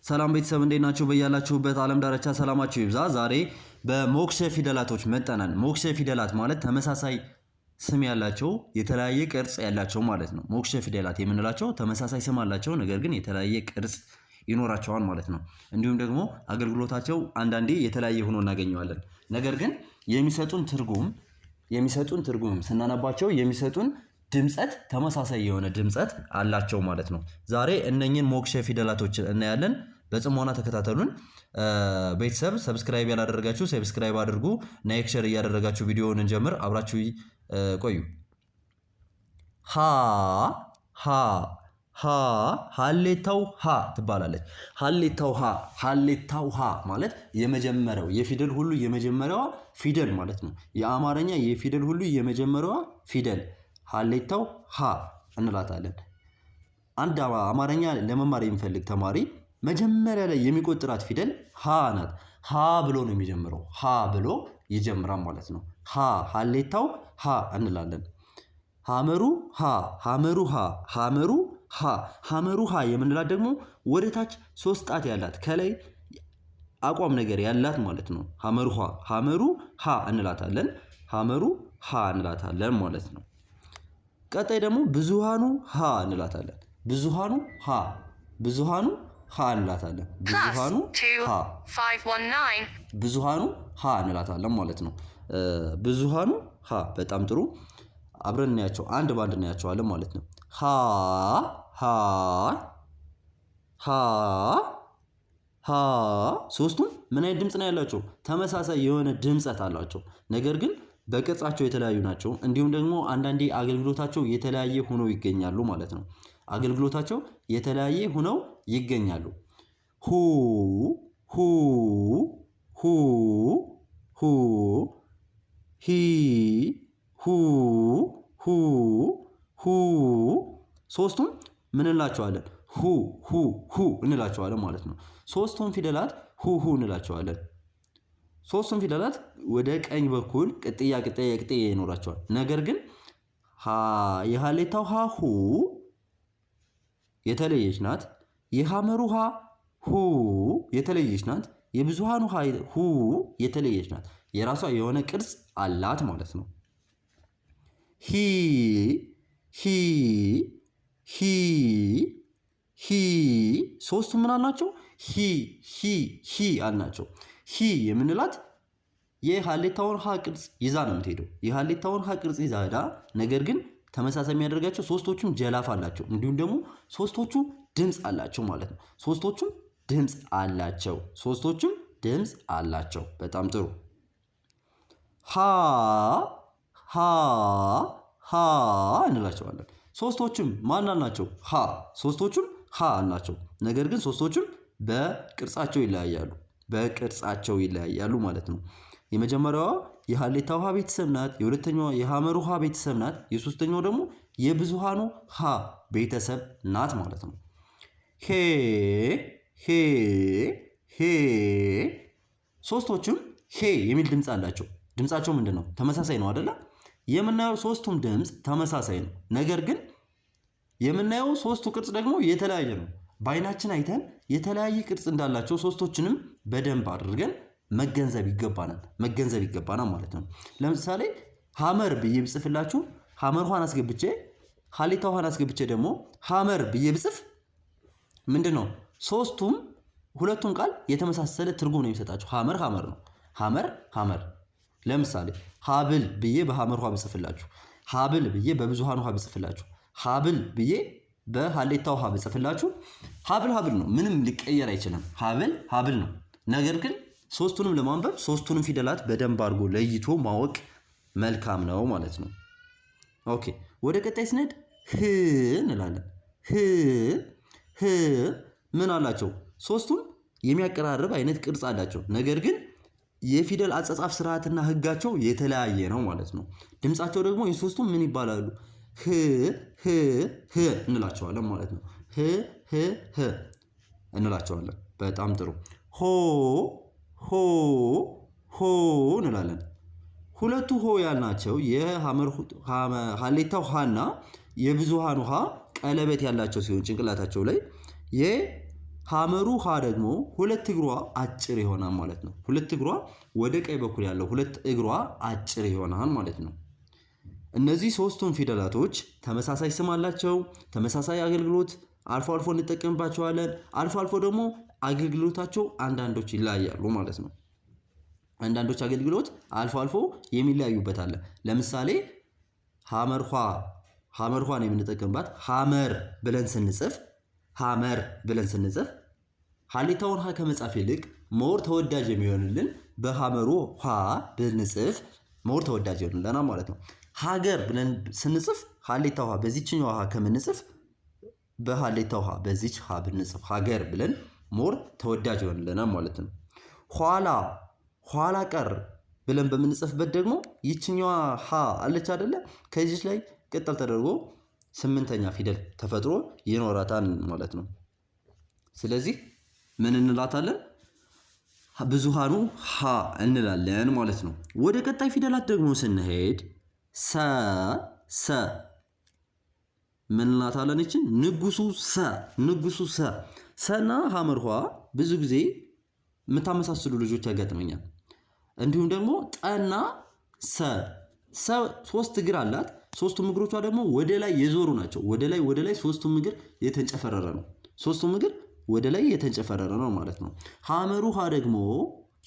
ሰላም ቤተሰብ እንዴት ናችሁ? በያላችሁበት ዓለም ዳርቻ ሰላማችሁ ይብዛ። ዛሬ በሞክሼ ፊደላቶች መጠናል። ሞክሼ ፊደላት ማለት ተመሳሳይ ስም ያላቸው የተለያየ ቅርጽ ያላቸው ማለት ነው። ሞክሼ ፊደላት የምንላቸው ተመሳሳይ ስም አላቸው፣ ነገር ግን የተለያየ ቅርጽ ይኖራቸዋል ማለት ነው። እንዲሁም ደግሞ አገልግሎታቸው አንዳንዴ የተለያየ ሆኖ እናገኘዋለን። ነገር ግን የሚሰጡን ትርጉም ስናነባቸው የሚሰጡን ድምፀት ተመሳሳይ የሆነ ድምፀት አላቸው ማለት ነው። ዛሬ እነኝን ሞክሼ ፊደላቶችን እናያለን። በጽሞና ተከታተሉን። ቤተሰብ subscribe ያላደረጋችሁ subscribe አድርጉ። Like፣ share እያደረጋችሁ ቪዲዮውን እንጀምር። አብራችሁ ቆዩ። ሀ፣ ሀ፣ ሀ፣ ሀሌታው ሀ ትባላለች። ሀሌታው ሀ፣ ሀሌታው ሀ ማለት የመጀመሪያው የፊደል ሁሉ የመጀመሪያዋ ፊደል ማለት ነው። የአማርኛ የፊደል ሁሉ የመጀመሪያዋ ፊደል ሀሌታው ሀ እንላታለን። አንድ አማርኛ ለመማር የሚፈልግ ተማሪ መጀመሪያ ላይ የሚቆጥራት ፊደል ሀ ናት። ሀ ብሎ ነው የሚጀምረው። ሀ ብሎ ይጀምራል ማለት ነው። ሀ፣ ሀሌታው ሀ እንላለን። ሀመሩ ሀ፣ ሀመሩ ሀ፣ ሀመሩ ሀ፣ ሀመሩ ሀ የምንላት ደግሞ ወደ ታች ሶስት ጣት ያላት ከላይ አቋም ነገር ያላት ማለት ነው። ሀመሩ ሀ፣ ሀመሩ ሀ እንላታለን። ሀመሩ ሀ እንላታለን ማለት ነው። ቀጣይ ደግሞ ብዙሃኑ ሀ እንላታለን። ብዙሃኑ ሀ፣ ብዙሃኑ ሀ እንላታለን። ብዙሃኑ ሀ፣ ብዙሃኑ ሀ እንላታለን ማለት ነው። ብዙሃኑ ሀ፣ በጣም ጥሩ። አብረን እናያቸው፣ አንድ በአንድ እናያቸዋለን ማለት ነው። ሀ፣ ሀ፣ ሀ፣ ሀ፣ ሶስቱም ምን አይነት ድምፅ ነው ያላቸው? ተመሳሳይ የሆነ ድምፀት አላቸው። ነገር ግን በቅርጻቸው የተለያዩ ናቸው። እንዲሁም ደግሞ አንዳንዴ አገልግሎታቸው የተለያየ ሆነው ይገኛሉ ማለት ነው። አገልግሎታቸው የተለያየ ሆነው ይገኛሉ። ሁ፣ ሁ፣ ሁ፣ ሁ፣ ሂ፣ ሁ፣ ሁ፣ ሁ፣ ሶስቱም ምን እንላቸዋለን? ሁ፣ ሁ፣ ሁ እንላቸዋለን ማለት ነው። ሶስቱም ፊደላት ሁ፣ ሁ እንላቸዋለን። ሶስቱም ፊደላት ወደ ቀኝ በኩል ቅጥያ ቅጥያ ቅጥያ ይኖራቸዋል። ነገር ግን የሀሌታው ሀ ሁ የተለየች ናት። የሀመሩ ሀ ሁ የተለየች ናት። የብዙሃኑ ሀ ሁ የተለየች ናት። የራሷ የሆነ ቅርጽ አላት ማለት ነው። ሂ፣ ሂ፣ ሂ፣ ሂ፣ ሶስቱ ምን አልናቸው? ሂ፣ ሂ፣ ሂ አልናቸው። ሂ የምንላት የሀሌታውን ሀ ቅርጽ ይዛ ነው የምትሄደው። የሀሌታውን ሀ ቅርጽ ይዛ ሄዳ ነገር ግን ተመሳሳይ የሚያደርጋቸው ሶስቶቹም ጀላፍ አላቸው። እንዲሁም ደግሞ ሶስቶቹ ድምፅ አላቸው ማለት ነው። ሶስቶቹም ድምፅ አላቸው። ሶስቶቹም ድምፅ አላቸው። በጣም ጥሩ። ሀ፣ ሀ፣ ሀ እንላቸዋለን። ሶስቶቹም ማን አልናቸው? ሀ፣ ሶስቶቹም ሀ አልናቸው። ነገር ግን ሶስቶቹም በቅርጻቸው ይለያያሉ። በቅርጻቸው ይለያያሉ ማለት ነው። የመጀመሪያዋ የሀሌታው ሀ ቤተሰብ ናት። የሁለተኛዋ የሀመሩ ሀ ቤተሰብ ናት። የሶስተኛው ደግሞ የብዙሃኑ ሀ ቤተሰብ ናት ማለት ነው። ሄ፣ ሄ፣ ሄ፣ ሶስቶቹም ሄ የሚል ድምፅ አላቸው። ድምፃቸው ምንድን ነው? ተመሳሳይ ነው አይደለ? የምናየው ሶስቱም ድምፅ ተመሳሳይ ነው። ነገር ግን የምናየው ሶስቱ ቅርጽ ደግሞ የተለያየ ነው። በአይናችን አይተን የተለያየ ቅርጽ እንዳላቸው ሶስቶችንም በደንብ አድርገን መገንዘብ ይገባናል፣ መገንዘብ ይገባናል ማለት ነው። ለምሳሌ ሀመር ብዬ ብጽፍላችሁ ሀመር ውሃን አስገብቼ ሀሌታ ውሃን አስገብቼ ደግሞ ሀመር ብዬ ብጽፍ ምንድን ነው? ሶስቱም ሁለቱም ቃል የተመሳሰለ ትርጉም ነው የሚሰጣቸው። ሀመር ሀመር ነው። ሀመር ሀመር። ለምሳሌ ሀብል ብዬ በሀመር ውሃ ብጽፍላችሁ፣ ሀብል ብዬ በብዙሃን ውሃ ብጽፍላችሁ፣ ሀብል ብዬ በሀሌታ ውሃ ብጽፍላችሁ ሀብል ሀብል ነው። ምንም ሊቀየር አይችልም። ሀብል ሀብል ነው። ነገር ግን ሶስቱንም ለማንበብ ሶስቱንም ፊደላት በደንብ አድርጎ ለይቶ ማወቅ መልካም ነው ማለት ነው። Okay፣ ወደ ቀጣይ ስንሄድ ህ እንላለን። ህ፣ ህ፣ ምን አላቸው? ሶስቱም የሚያቀራርብ አይነት ቅርጽ አላቸው። ነገር ግን የፊደል አጻጻፍ ስርዓትና ህጋቸው የተለያየ ነው ማለት ነው። ድምፃቸው ደግሞ የሶስቱም ምን ይባላሉ? ህ፣ ህ፣ ህ እንላቸዋለን ማለት ነው። ህ፣ ህ፣ ህ እንላቸዋለን። በጣም ጥሩ። ሆ፣ ሆ፣ ሆ እንላለን። ሁለቱ ሆ ያልናቸው የሀሌታው ሀና የብዙሃኑ ሀ ቀለበት ያላቸው ሲሆን ጭንቅላታቸው ላይ ሐመሩ ሐ ደግሞ ሁለት እግሯ አጭር ይሆናል ማለት ነው። ሁለት እግሯ ወደ ቀኝ በኩል ያለው ሁለት እግሯ አጭር ይሆናል ማለት ነው። እነዚህ ሶስቱም ፊደላቶች ተመሳሳይ ስም አላቸው። ተመሳሳይ አገልግሎት አልፎ አልፎ እንጠቀምባቸዋለን። አልፎ አልፎ ደግሞ አገልግሎታቸው አንዳንዶች ይለያያሉ ማለት ነው። አንዳንዶች አገልግሎት አልፎ አልፎ የሚለያዩበት አለ። ለምሳሌ ሐመርኋ ሐመርኋን የምንጠቀምባት ሐመር ብለን ስንጽፍ ሐመር ብለን ስንጽፍ ሀሌታውን ሀ ከመጻፍ ይልቅ more ተወዳጅ የሚሆንልን በሐመሩ ሐ ብንጽፍ more ተወዳጅ ይሆንልናል ማለት ነው። ሀገር ብለን ስንጽፍ ሀሌታው ሀ በዚችኛው ሀ ከምንጽፍ በሀሌታው ሀ በዚች ሀ ብንጽፍ ሀገር ብለን more ተወዳጅ ይሆንልናል ማለት ነው። ኋላ ኋላ ቀር ብለን በምንጽፍበት ደግሞ ይችኛዋ ሀ አለች አይደለ? ከዚች ላይ ቅጥል ተደርጎ ስምንተኛ ፊደል ተፈጥሮ ይኖራታል ማለት ነው። ስለዚህ ምን እንላታለን? ብዙሃኑ ሀ እንላለን ማለት ነው። ወደ ቀጣይ ፊደላት ደግሞ ስንሄድ ሰ ሰ ምን እንላታለን? ይችን ንጉሱ ሰ ንጉሱ ሰ ሰና ሐመርኋ ብዙ ጊዜ የምታመሳስሉ ልጆች ያጋጥመኛል። እንዲሁም ደግሞ ጠና ሰ ሰ ሶስት እግር አላት። ሶስቱም እግሮቿ ደግሞ ወደ ላይ የዞሩ ናቸው። ወደ ላይ ወደ ላይ ሶስቱም እግር የተንጨፈረረ ነው። ሶስቱም እግር ወደ ላይ የተንጨፈረረ ነው ማለት ነው። ሐመሩ ሐ ደግሞ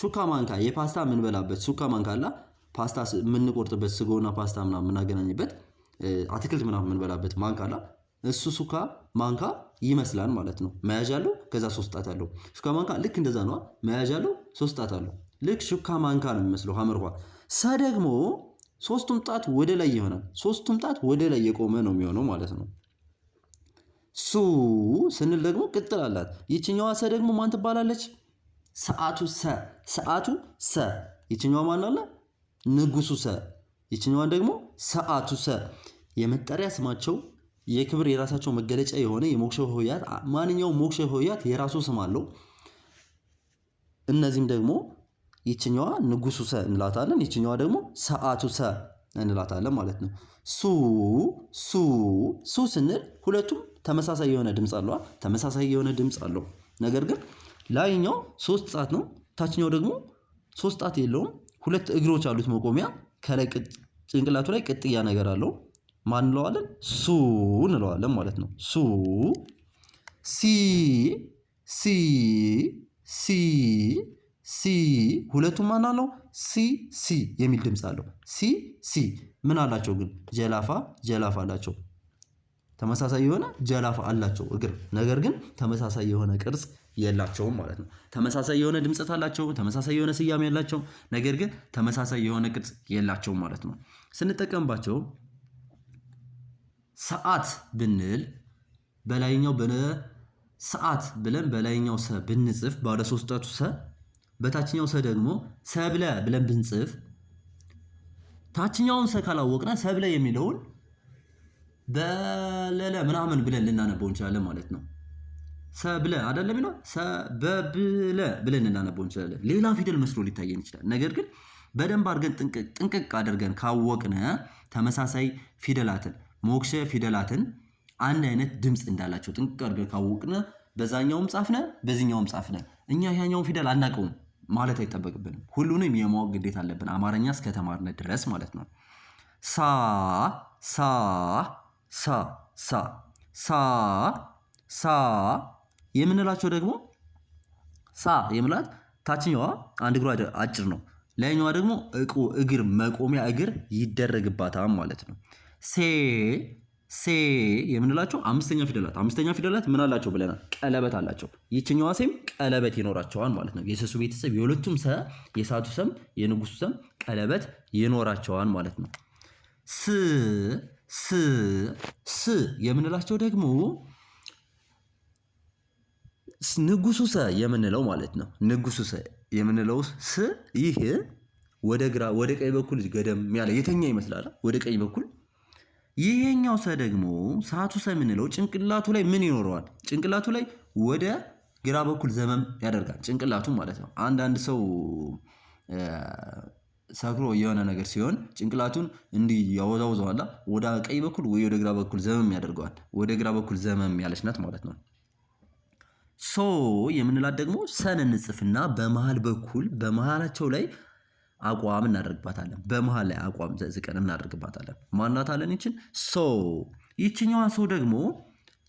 ሹካ ማንካ የፓስታ የምንበላበት ሹካ ማንካ አላ ፓስታ የምንቆርጥበት ስጎና ፓስታ ምናምን የምናገናኝበት አትክልት ምናምን የምንበላበት ማንካ አላ እሱ ሹካ ማንካ ይመስላል ማለት ነው። መያዣ አለው፣ ከዛ ሶስት ጣት አለው። ሹካ ማንካ ልክ እንደዛ ነው። መያዣ አለው፣ ሶስት ጣት አለው። ልክ ሹካ ማንካ ነው የሚመስለው ሐመሩ ሐ። ሰ ደግሞ ሶስቱም ጣት ወደ ላይ ይሆናል። ሶስቱም ጣት ወደ ላይ የቆመ ነው የሚሆነው ማለት ነው። ሱ ስንል ደግሞ ቅጥል አላት። ይችኛዋ ሰ ደግሞ ማን ትባላለች? ሰዓቱ ሰ ሰዓቱ ሰ። ይችኛዋ ማን አለ? ንጉሱ ሰ። ይችኛዋን ደግሞ ሰዓቱ ሰ። የመጠሪያ ስማቸው የክብር የራሳቸው መገለጫ የሆነ የሞክሸ ሆሄያት ማንኛውም ሞክሸ ሆሄያት የራሱ ስም አለው። እነዚህም ደግሞ ይችኛዋ ንጉሱ ሰ እንላታለን። ይችኛዋ ደግሞ ሰዓቱ ሰ እንላታለን ማለት ነው። ሱ ሱ ሱ ስንል ሁለቱም ተመሳሳይ የሆነ ድምፅ አለው። ተመሳሳይ የሆነ ድምፅ አለው። ነገር ግን ላይኛው ሶስት ጣት ነው፣ ታችኛው ደግሞ ሶስት ጣት የለውም። ሁለት እግሮች አሉት መቆሚያ። ከላይ ጭንቅላቱ ላይ ቅጥያ ነገር አለው። ማን እንለዋለን? ሱ እንለዋለን ማለት ነው። ሱ ሲ ሲ ሲ ሲ ሁለቱም ማን አለው? ሲ ሲ የሚል ድምፅ አለው። ሲ ሲ ምን አላቸው ግን? ጀላፋ ጀላፋ አላቸው። ተመሳሳይ የሆነ ጀላፋ አላቸው እግር፣ ነገር ግን ተመሳሳይ የሆነ ቅርጽ የላቸውም ማለት ነው። ተመሳሳይ የሆነ ድምፀት አላቸው፣ ተመሳሳይ የሆነ ስያሜ ያላቸው፣ ነገር ግን ተመሳሳይ የሆነ ቅርጽ የላቸውም ማለት ነው። ስንጠቀምባቸው ሰዓት ብንል በላይኛው ሰዓት ብለን በላይኛው ሰ ብንጽፍ ባለ ሶስት ጣቱ ሰ፣ በታችኛው ሰ ደግሞ ሰብለ ብለን ብንጽፍ ታችኛውን ሰ ካላወቅነ ሰብለ የሚለውን በለለ ምናምን ብለን ልናነበው እንችላለን ማለት ነው። ሰብለ አይደለም የሚለው ሰበብለ ብለን ልናነበው እንችላለን። ሌላ ፊደል መስሎ ሊታየን ይችላል። ነገር ግን በደንብ አድርገን ጥንቅቅ አድርገን ካወቅነ ተመሳሳይ ፊደላትን ሞክሸ ፊደላትን አንድ አይነት ድምፅ እንዳላቸው ጥንቅቅ አድርገን ካወቅነ በዛኛውም ጻፍነ በዚህኛውም ጻፍነ እኛ ያኛውን ፊደል አናውቀውም ማለት አይጠበቅብንም። ሁሉንም የማወቅ ግዴታ አለብን አማርኛ እስከተማርነ ድረስ ማለት ነው። ሳ ሳ ሳ ሳ ሳ ሳ የምንላቸው ደግሞ ሳ የምንላት ታችኛዋ አንድ እግሯ አጭር ነው። ላይኛዋ ደግሞ እግር መቆሚያ እግር ይደረግባታል ማለት ነው። ሴ ሴ የምንላቸው አምስተኛ ፊደላት አምስተኛ ፊደላት ምን አላቸው ብለናል? ቀለበት አላቸው። ይችኛዋ ሴም ቀለበት ይኖራቸዋል ማለት ነው። የሰሱ ቤተሰብ የሁለቱም ሰ የሳቱ ሰም የንጉሱ ሰም ቀለበት ይኖራቸዋል ማለት ነው። ስ ስ ስ የምንላቸው ደግሞ ንጉሱ ሰ የምንለው ማለት ነው። ንጉሱ ሰ የምንለው ስ ይህ ወደ ግራ ወደ ቀኝ በኩል ገደም ያለ የተኛ ይመስላል። ወደ ቀኝ በኩል ይሄኛው ሰ ደግሞ ሰዓቱ ሰ የምንለው ጭንቅላቱ ላይ ምን ይኖረዋል? ጭንቅላቱ ላይ ወደ ግራ በኩል ዘመም ያደርጋል ጭንቅላቱ ማለት ነው። አንዳንድ ሰው ሰክሮ የሆነ ነገር ሲሆን ጭንቅላቱን እንዲህ ያወዛውዘዋል። ወደ ቀኝ በኩል ወይ ወደ ግራ በኩል ዘመም ያደርገዋል። ወደ ግራ በኩል ዘመም ያለች ናት ማለት ነው። ሶ የምንላት ደግሞ ሰን እንጽፍና በመሃል በኩል በመሃላቸው ላይ አቋም እናደርግባታለን። በመሃል ላይ አቋም ዘቅዝቀን እናደርግባታለን። ማናታለን? ይችን ሶ። ይችኛዋ ሶ ደግሞ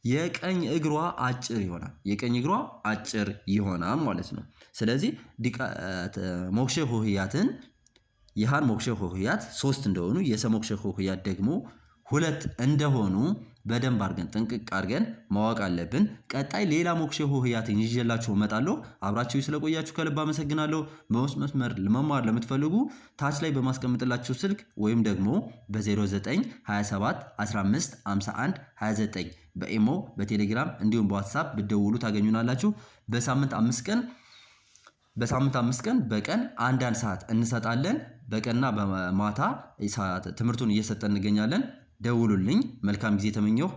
የቀኝ እግሯ አጭር ይሆናል። የቀኝ እግሯ አጭር ይሆናል ማለት ነው። ስለዚህ ሞክሼ ሆሄያትን የሃን ሞክሼ ሆሄያት ሶስት እንደሆኑ የሰ ሞክሼ ሆሄያት ደግሞ ሁለት እንደሆኑ በደንብ አድርገን ጥንቅቅ አድርገን ማወቅ አለብን። ቀጣይ ሌላ ሞክሼ ሆሄያትን ይዤላችሁ እመጣለሁ። አብራችሁ ስለቆያችሁ ከልብ አመሰግናለሁ። በውስጥ መስመር ለመማር ለምትፈልጉ ታች ላይ በማስቀምጥላችሁ ስልክ ወይም ደግሞ በ0927 15 51 29 በኢሞ፣ በቴሌግራም እንዲሁም በዋትሳፕ ብትደውሉ ታገኙናላችሁ። በሳምንት 5 ቀን በቀን አንዳንድ ሰዓት እንሰጣለን። በቀንና በማታ ትምህርቱን እየሰጠን እንገኛለን። ደውሉልኝ። መልካም ጊዜ ተመኘሁ።